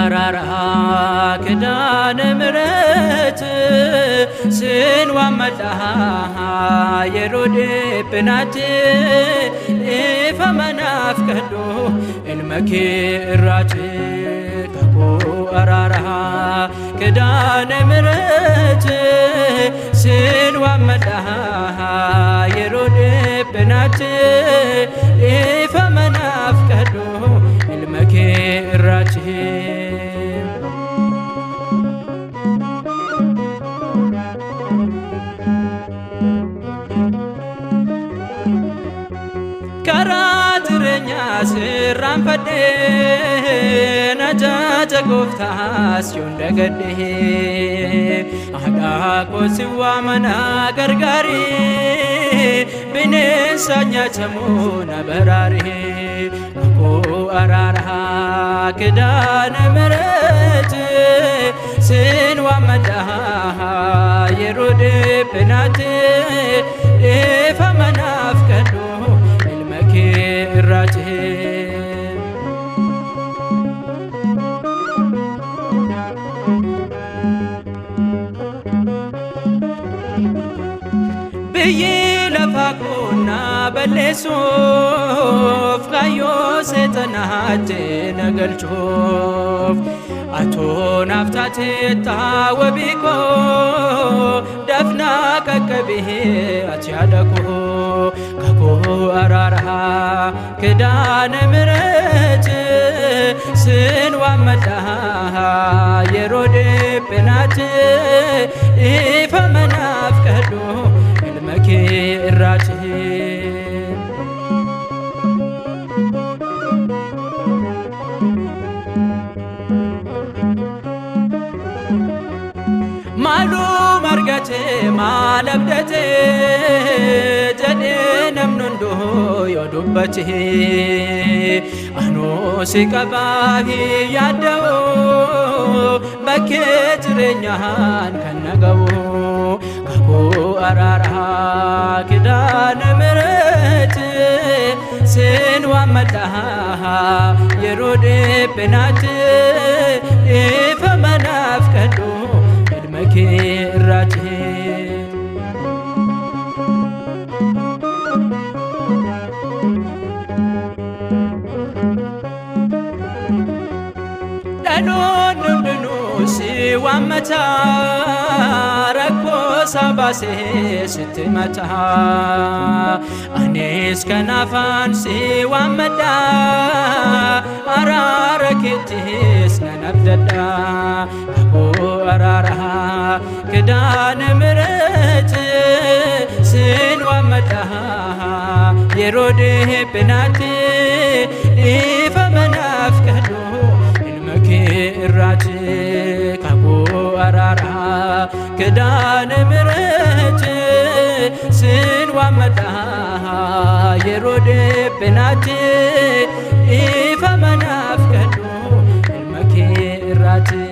Araaraa ኪዳነ ምሕረት sinwaammadha yeroo dhiphinaatti dhiifama naaf kadhu ilma kee irraati. Kakuu araaraa ኪዳነ ምሕረት sinwaammadha yeroo dhiphinaatti dhiifama naaf kadhu ilma kee irraati. Karaa jireenyaa sirraanfadhee ajaja gooftaas yoon dagadhee, haadha koo si waamana gargaaree, bineensa nyaatamuu na baraaree. Kakuu araaraa ኪዳነ ምሕረት sinwaammadha yeroo dhiphinaatti dhiifama naaf kadhu ilma kee irraati. Biyyi lafaa kun na balleessuuf, kaayyoo seexanaatti na galchuuf, atoo naaf taatee wabii koo, dafnaa qaqqabee ati yaada koo. Kakuu araaraa ኪዳነ ምሕረት sinwaammadha yeroo dhiphinaatti dhiifama naaf kadhu ilma kee irraati. Maalum argate maal abdate jedhee namni hunduu yoo dubbate, anuu si qabaa hin yaadda'u, bakkee jireenyaan kan na ga'u. Kakuu araaraa ኪዳነ ምሕረት sinwaammadha yeroo dhiphinaatti dhiifama naaf kadhu ilma kee irraati. Dhaloonni hundinuu si waammata, rakkoo isaa baasee sitti mata. Anis kanaafaan si waammadha, araara keettis nan abdadha. Kakuu araaraa ኪዳነ ምሕረት sinwaammadha yeroo dhiphinaatti dhiifama naaf kadhu ilma kee irraati. Kakuu araaraa ኪዳነ ምሕረት sinwaammadha yeroo dhiphinaatti dhiifama naaf kadhu ilma kee irraati.